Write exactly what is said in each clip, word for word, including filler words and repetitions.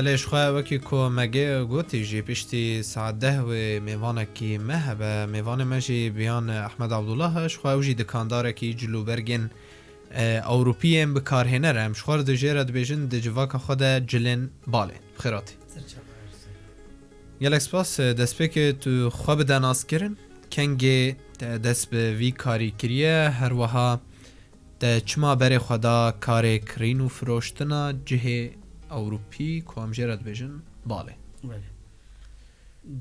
Lê ji xwe wekî ku me ge-, gotî jî piştî saet deh wê mêvanekî me hebe. Mêvanê me jî Biyan Ehmed Abdullah e. Ji xwe ew jî dikandarekî cilûbergên, e, Ewropî yên bikarhêner e. Em ji xwe re di jê re dibêjin, di civaka xwe de cilên balê. Bi xêr hatî. Gelek spas, e, destpêkê tu xwe bide naskirin. Kengê te dest bi vî karî kiriye, her wiha te çima berê xwe da karê kirîn û firoştina cihê Ewropî ku em jê re dibêjin balê? Belê.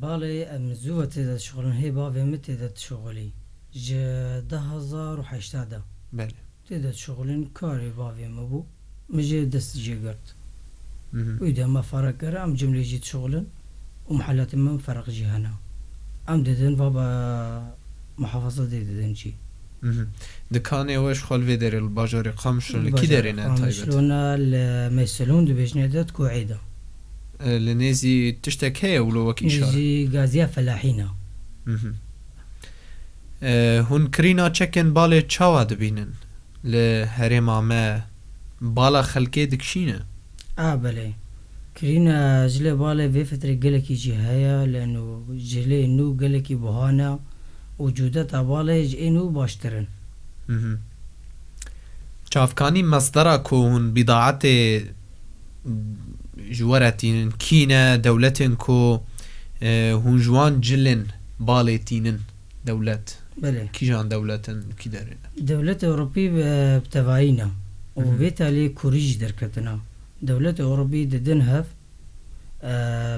Balê em zû ve tê de dişuxulin, hê bavê min tê de dişuxulî. Ji du hezar û heşta de. Belê. Tê de dişuxulin, karê bavê min bû. Min jê dest jê girt. Mhm. Wî de me ferq kir, em cimlê jî dişuxulin û mihelatê min ferq jî hene. Em didin va be muhafaza dê didin jî. Mhm. Dikanê we ji xwe li vê derê li bajarê Qamişlo li kî derê ne taybet? Qamişlo ne, li Meyselûn dibêjinê de di Kuê de. E, li nêzî tiştek heye wilo wekî îşare? Nêzî Gaziya Felahî ne. Mhm. E, hûn kirîna çekên balê çawa dibînin? Li herêma me bala xelkê dikişîne? A, belê. Kirîna cilê balê vê fetrê gelekî jî heye, leno cilê nû gelekî buha ne û cûdeta balê ji ê nû baştir in. Mhm. Çavkanî mesdera ku hûn bîdaetê ji we re tînin, kî ne dewletên ku, e, hûn ji wan cilên balê tînin? Dewlet. Belê. Kîjan dewlet in, kî derê ne? Dewleta Ewropî bi, bi tevayî ne. Û Mhm. vê taliyê kurî jî derketina. Dewleta Ewropî didin hev, e,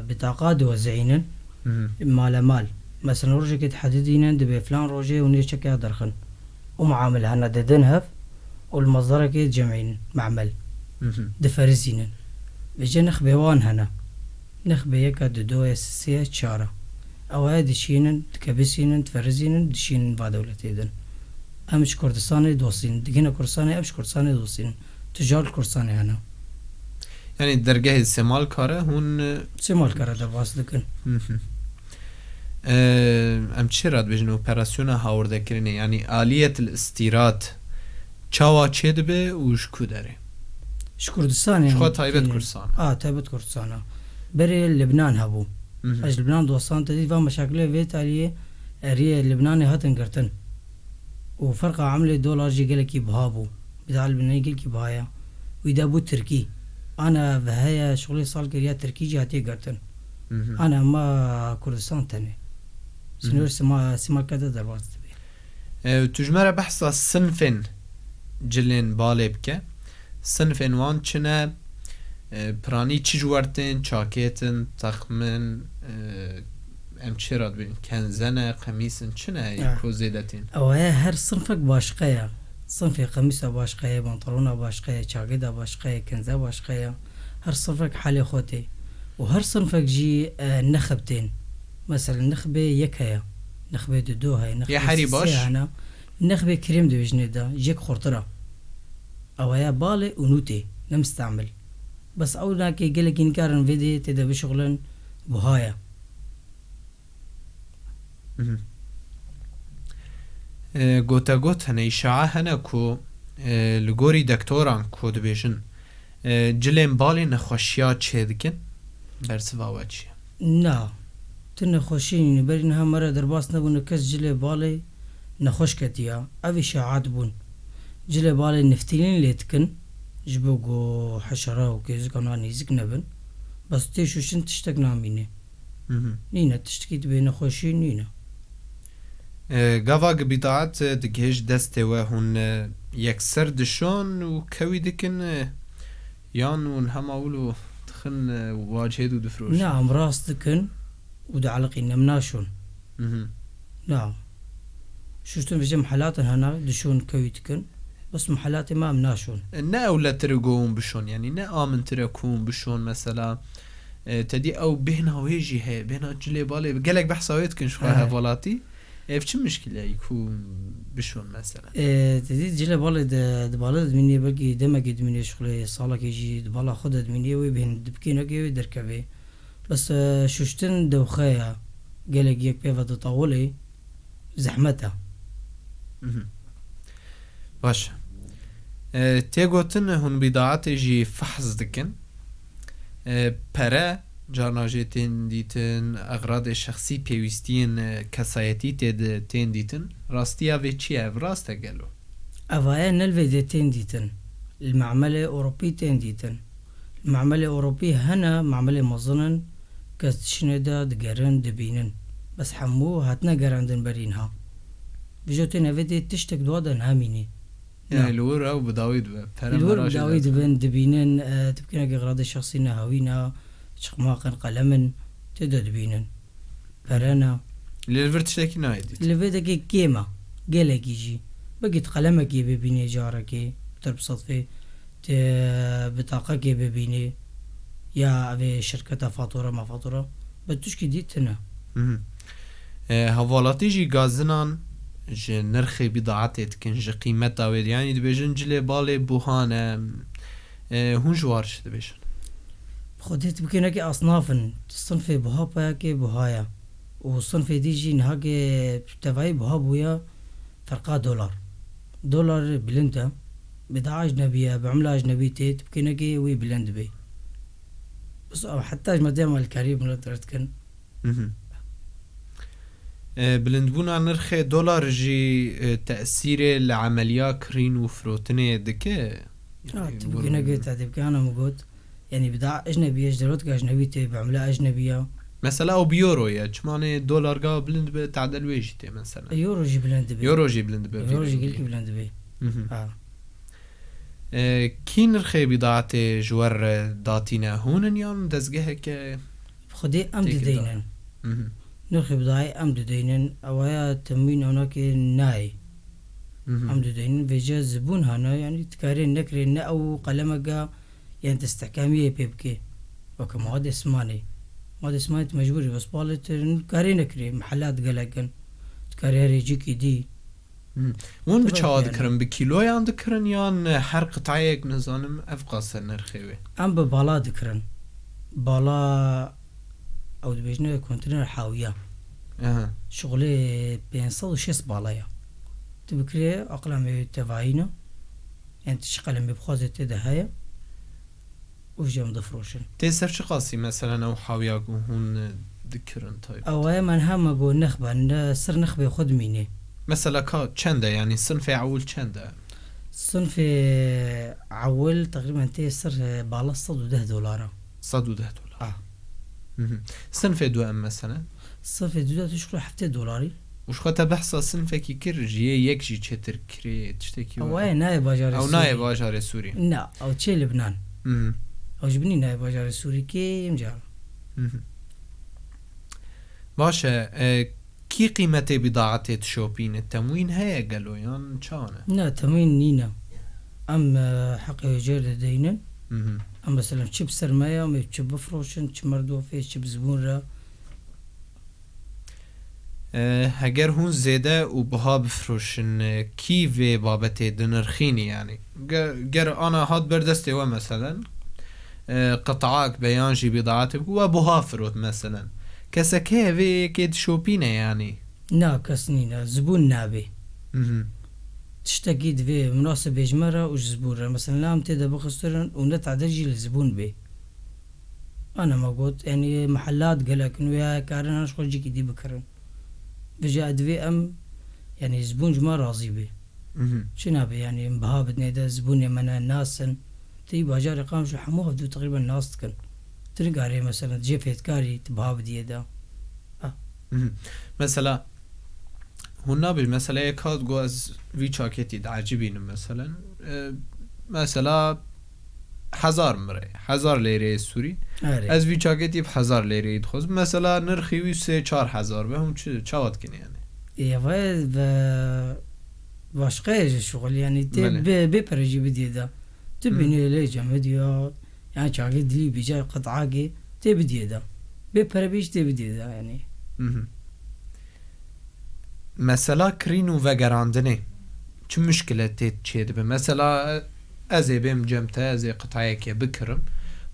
bitaqa diwezînin, Mhm. malemal. Mesela rojekê dihedidînin, dibê filan rojê hûn ê çekeya derxin. Û muamil hene didin hev û li mezderekê dicemînin, memel. Mhm. Diferizînin. Vêce nexbê wan hene. Nexbê yeka, dido ye, sisê ye, çar e. Ew aya diçînin, dikebisînin, diferizînin, dişînin va dewletê din. Em ji Kurdistanê dostîn, digihine Kurdistanê, em ji Kurdistanê dostîn. Tucar li Kurdistanê hene. Yanî dergehê Sêmalkare hûn, e, Sêmalkare derbas dikin. Hı hı. E, em çi re dibêjin operasyona hawirdekirinê, yanî aliyet el-îstîrad çawa çêdibe û ji ku derê? Ji Kurdistanê. Ji xwe em taybet tênin. Kurdistanê. A, taybet Kurdistana. Berê Libnan hebû. Hı hı. Ez ji Libnan dostan te dît, va meşakilê vê taliyê, e, riyê Libnanê hatin girtin. Û ferqa emlê dolar jî gelekî biha bû. Bîda Libnanê gelekî biha ye. Wî de bû Tirkî. Ana ve heye, şixulê sal kiriya Tirkî jî hatiye girtin. Hı hı. Ana ma Kurdistan tenê. Hı hı. Sînorê Sêma-, Sêmalkare de derbas dibe. E, tu ji me re behsa sinfên cilên balê bike. Sinfên wan çi ne? E, piranî çi ji we re tên, çakêt in, texmin, e, em çi re dibên? Kenze ne, qemîs in, çi ne, ha, ku zêde tên? Ew heye, her sinfek başqe ye. Sinfê qemîsa başqe ye, pantalona başqe ye, çakêta başqe ye, kenze başqe ye. Her sinfek halê xwe tê. Û her sinfek jî, e, nexb tên. Mesela nexbê yek heye, nexbê dido heye, nexbê sê hene. Nexbê kirêm dibêjinê de, jek xurtir e. Ew heye balê û nû tê, ne mistemil. Bes ew nakê gelekî nikarin vê dê tê de bişuxulin, buha ye. Mhm. E, gotegot hene, îşae hene ku, e, li gorî dektoran ku dibêjin, e, cilên balê nexweşiya çêdikin, bersiva we çi ye? Na, tu nexweşî nîne. Berî niha me re derbas nebûne kes cilê balê nexweş ketiya. Ev îşaet bûn. Cilê balê niftilîn lê dikin, ji bo ku heşera û kêzika wan nêzîk nebin. Bes tê şûştin tiştek namîne. Mhm. Nîne, tiştekî dibê nexweşî nîne. E, gava ku bîdaet, e, digihêj destê we, hûn, e, yekser dişon û kewî dikin, e, yan hûn hema wilo dixin, e, wacihêd û difroşin? Na, em rast dikin û dieliqîn, em naşon. Mhm. Na. Şuştin vêje mihelatên hene, dişon kewî dikin. Bes mihelatê me em naşon. Ne ewletir e ku hûn bişon, yanî ne amintir e ku hûn bişon, mesela, e, te dî ew bêhna wê jî heye, bêhna cilê balê, gelek behsa wê dikin ji xwe, he, hevalhatî. Ev çi mişkile ye ku hûn bişon, mesela? E, te dî cilê balê di, di bala de dimînê, belkî demekê dimînê, şixulê salekê jî di bala xwe de dimînê, wê bêhn dibikê neke wê derkeve. Bes, e, şuştin dewxe ye, gelek yek pê ve ditawilê, zehmet e. Mhm. Baş e. E, tê gotin hûn bîdaetê jî fehs dikin. E, pere, carna jê tên dîtin, exradê şexsî, pêwîstiyên, e, kesayetî tê de tên dîtin. Rastiya vê çi ye? Ev rast e gelo? Ev aye ne li vê dê tên dîtin. Li me'melê Ewropî tên dîtin. Li me'melê Ewropî hene, me'melê mezin in, kes dişine de digerin, dibînin. Bes hemû hatine gerandin berî niha. Vêca tên evê dê tiştek dua de niha mînî. Yani li wir ew bi dawî dibe. Pere Li wir bi dawî dibin, dibînin, e, tu bikinekî xeradê şexsî ne, hawî ne, çiqmaq in, qelem in, tê de dibînin. Pere ne. Lê li vir tiştekî nayê dît. Li vê dekê kêm e, gelekî jî. Belkî tu qelemekê bibînê carekê, tu bi sedfê, tu bitaqekê bibînê, ya evê şirketa fatura mafatura, bi tişkî dî tune. Mhm. E, hevalatî jî gazinan ji nirxê bîdaetê dikin, ji qîmeta wê, yanî dibêjin cilê balê buha ne. E, hûn ji war çi dibêjin? Xwedê tu bikinekî asnaf in, sinfê buha payekê buha ye. Û sinfê dî jî niha ke tevayî buha bûye, ferqa dolar. Dolar bilind e. Bîdaa ecnebî ye, bi emla ecnebî tê, tu bikinekî wî bilind bê. Bes ew heta ji me dê em alîkarî milet re dikin. Mhm. E, bilindbûna nirxê dolar jî, e, tesîrê li emeliya kirîn û firotinê dike? Ha, tu bigine gê te dê bike, ana min got. Yanî bîdaa ecnebî ye, ji dewletek ecnebî tê, bi emla ecnebî ya. Mesela ew bi euro ye. Çima ne dolar gava bilind be, tadel wê jî tê mesela. E, euro jî bilind dibe. Euro jî bilind dibe. Euro jî gelkî bilind dibe. Mhm. Ha. E, kî nirxê bîdaetê ji we re datîne? Hûn in yan dezgeheke Xwedê em dideynin. Mhm. Nirxê bîdaetê em dideynin. Ewaya temwîn ewnakê nayê. Mhm. Em dideynin. Vêce zibûn hene, yanî dikarê nekirê ne ew qelemeke, yanî destehkamiyê pê bikê. Weke mawad esmanê. Mawad esmanê tu mecbûr î, bes balê tu karê nekirê, mihelat gelek in. Dikarê herê cîkî dî. Hmm. Hûn bi çawa dikirin? Bi kîloyan dikirin yan her qitayek nizanim ev qase nirxê wê? Em bi bala dikirin. Bala, ew dibêjine konteyner hawiya. Aha. Şixulê pênc sed û şêst bala ye. Tu bikirê aqila me tevayî ne. Yani tu çi qelemê bixwazê tê de heye. Û jî em difiroşin. Tê ser çi qasî, meselen, ew hawiya ku hûn, e, dikirin taybet? Ew ê me niha me got nirx be, ne ser nirxê xwe dimînê. Mesela ka çend e, yanî sinfê ewil çend e? Sinfê ewil teqrîben tê ser, e, bala sed û deh dolar e. Sed û deh dolar. Ah. Mhm. Sinfê duem, meselen? Sinfê duem tê ji xwe heftê dolarî. Û ji xwe te behsa sinfekî kir, ji yê yek jî çêtir kirê, tiştekî were. Ew ê nayê bajarê Sûrî. Ew nayê bajarê Sûrî. Na, ew çê Libnan. Mhm. Ew ji binî nayê bajarê Sûrî, kêm cara. Mhm. Baş e, e, kî qîmetê bîdaetê dişopîne? Temwîn heye gelo yan çawa ne? Na, temwîn nîne. Em, e, heqê wê cêr dideynin. Mhm. Em, meselem, çi bi ser me ye, em ê çi bifroşin, çi merdofê, çi bi zibûn re. E, heger hûn zêde û biha bifroşin, e, kî vê babetê dinirxînî, yanî? Ge-, ger ana hat ber destê we, meselen, e, qit'ak be yan jî bîdaetê ku we buha firot, meselen. Kesek heye vê yekê dişopîne, yanî? Na, kes nîne. Zibûn nabê. Mhm. Tiştekî divê minasib bê ji me re û ji zibûn re. Meselen, em tê de bixistirin û ne tadel jî li zibûn bê. Ana me got, yanî, mehelat gelek in wê karin an ji xwe cîkî dî bikirin. Vêca divê em, yanî, zibûn ji me razî bê. Mhm. Çi nabe, yanî, em biha bidinê de zibûnê me ne nas in. Tê bajarê Qamişlo hemû hevdû teqrîben nas dikin. Tu nikarî, meselen, cê fêtkarî tu biha bidiyê de. Ah. Mhm. Mesela, hûn nabêj, mesela, yek hat got, ez vî çaketî diecibînim, meselen. E, mesela, hezar mire, hezar lêreyê Sûrî. Erê. Ez vî çaketî bi hezar lêreyî dixwazim. Mesela, nirxî wî sê çar hezar be, hûn çi, çawa dikin, yanî? Ê, vay, ve-, başqa ye ji şixul, yanî, tê Belê. bê, bê pere jî bidiyê de. Tu Mhm. bînê lê cemediya, yanî, çakê dilî bîca qit'akê, tê bidiyê de. Bê pere bê jî tê bidiyê de, yanî. Mhm. Mesela kirîn û vegerandinê çi muşkile tê çêdibe? Mesela ez ê bêm cem te, ez ê qitayekê bikirim.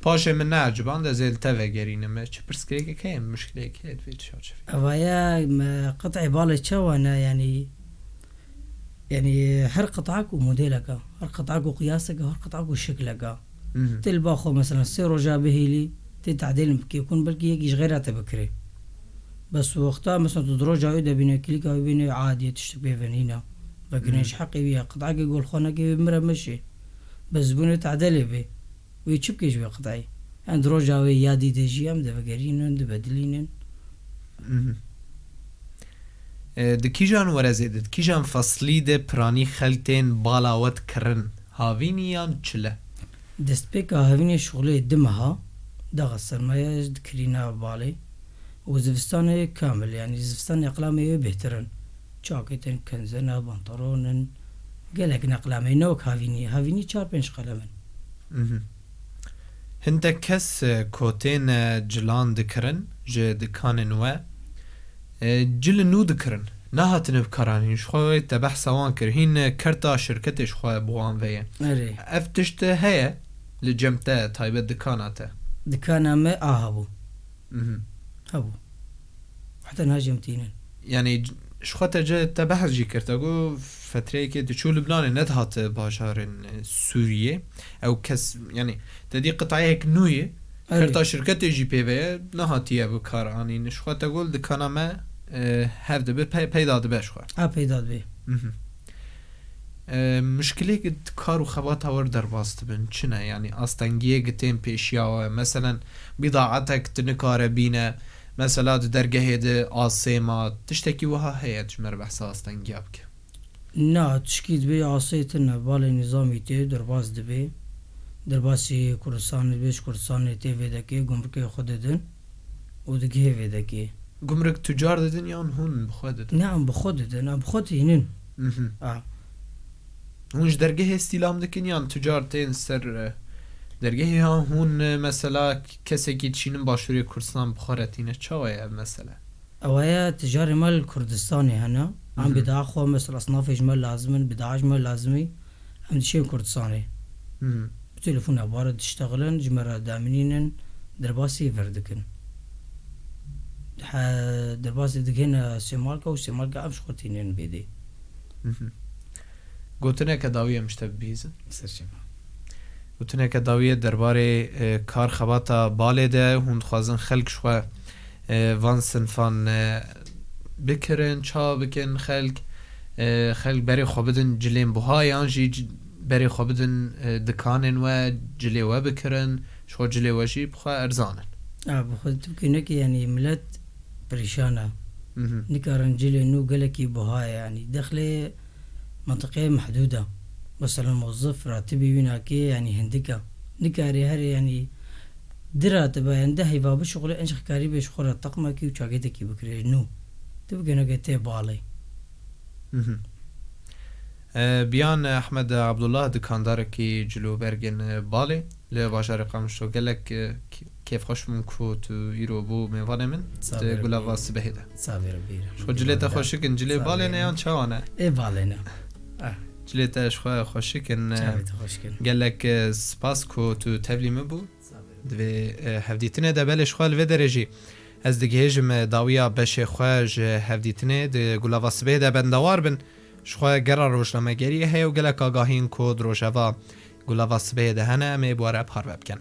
Paşê min neeciband, ez ê li te vegerînim. Çi pirsgirêkek heye, muşkileyek heye di vê çarçovê? Evaye me qit'ê balê çawa ne, yanî, yanî her qit'ak û modeleka, her qit'ak û qiyaseka, her qit'ak û şekleka. Mhm. Tê li ba xwe, mesela, sê roja bihêlî, Tê tedêl bikê kun belkî yekî ji xeyra te bikirê. Bes wexta mesela tu di roja wê de bîne, klîka wê bîne, adiye tiştek pê ve nîne. Vekirin ji heqê wî ye, qit'ekê golxanekê wê mire meşê. Bes bûne tedelê bê. Wê çi bikê ji wê qit'eyê? Em di roja wê ya dî de jî em divegerînin, dibedilînin. Di kîjan werezê de, di kîjan feslî de piranî xelk tên bala we dikirin? Havînî yan çile? Destpêka havînê şixulê du meha daxa sermaye dikirîna balê û zivistanê kamil, yanî zivistanê eqlamê wê bêhtir in. Çakêtin, kenzena, bantaron in, gelek neqlamê ne wek havînî. Havînî çar pênc qelem in. Hindek kes, e, ku tên, e, cilan dikirin ji dikanên we, e, cilê nû dikirin. Nehatine bi kar anîn. Ji xwe te behsa wan kir. Hîn, e, kerta şirketê ji xwe bi wan ve ye. Erê. Ev tişt heye li cem te, taybet dikana te? Dikana me a hebû. Mhm. Hebû. Heta niha jî em tînin. Yanî c- ji xwe te ce te behs jî kir. Te got fetreyekê tu çû Libnanê, nedihat bajarên, e, Sûriyê. Ew kes, yanî te dî qitayek nû ye. Erê. Kerta şirketê jî pê ve ye, nehatiye bi kar anîn. Ji xwe te got dikana me, e, hev dibe, pey- peyda dibe ji xwe. Ha, peyda dibe. Mhm. E, muşkilê ku di kar û xebata we derbas dibin, çi ne? Yanî astengiyê ku tên pêşiya we, meselen, bîdaetek tu nikare bîne, mesela di dergehê de asê ma, tiştekî wiha heye, tu ji me re behsa astengiya bike? Na, tişkî dibê asê tune, balê nîzamî tê, derbas dibê. Derbasî Kurdistanê dibê, ji Kurdistanê tê vê dekê, gumrikê xwe didin. û digihê vê dekê. Gumrik tucar didin yan hûn bi xwe didin? Ne, em bi xwe didin, em bi xwe tînin. Mhm. A. Hûn ji dergehê stîlam dikin yan tucar tên ser, e, dergehê, ya hûn, e, mesela kesekî dişînin başûrê Kurdistan bi xwe re tîne? Çawa ye ev mesele? Ew heye, ticarê me li Kurdistanê hene. Em Mhm. bidaya xwe, mesela, esnafê ji me lazim in, bidaya ji me lazim e, em dişên Kurdistanê. Mhm. Bi telefona bare diştexilin, ji me re demînînin, derbasî vir dikin. He, derbasî digihêne Sêmalka û Sêmalka em ji xwe tînin bêdê. Mhm. Gotineke dawî em ji te bibihîzin. Ser çava. Gotineke dawî ye derbarê, e, kar xebata balê de, hûn dixwazin xelk ji xwe, e, van sinfan, e, bikirin, çawa bikin xelk, e, xelk berê xwe bidin cilên buha yan jî c- berê xwe bidin, e, dikanên we, cilê we bikirin, ji xwe cilê we jî bi xwe erzan in. A, bi xwe tu bikî nekî, yanî milet perîşan e. Mhm. Nikarin cilê nû gelekî buha ye, yanî dexlê mentiqeyê mehdûd e. Mesela mozif, ratibî wî nakê, yanî hindik e. Nikarê herê, yanî di ratiba, yanî deh heyva bişuxulê, encax karî bê ji xwe re teqmekî û çakêtekî bikirê nû. Tu bikî nekî tê balê. Mhm. E, Biyan Ehmed Abdullah, dikandarekî cilûbergên balê li bajarê Qamişlo. Gelek, e, k- kêfxweş bûm ku tu îro bû mêvanê min. Sağ ol, di Rebî. Gulava sibehê de. Sağ ol, Rebî. Ji xwe cilê te xweşik in, cilê balê ne yan çawa ne? Ê, balê ne. Ah. Cilê te ji xwe xweşik in. Çavê te xweşik in. Gelek, e, spas ku tu tevlî min bû. Sağ ol, Rebî. Divê, e, hevdîtinê de belê ji xwe li vê derê jî ez digihêjim, e, dawiya beşê xwe ji hevdîtinê. Di Gulava sibehê de bendewar bin. Ji xwe gera rojnamegeriyê heye û gelek agahiyên ku di rojeva Gulava sibehê de hene, em ê bi we re parve bikin.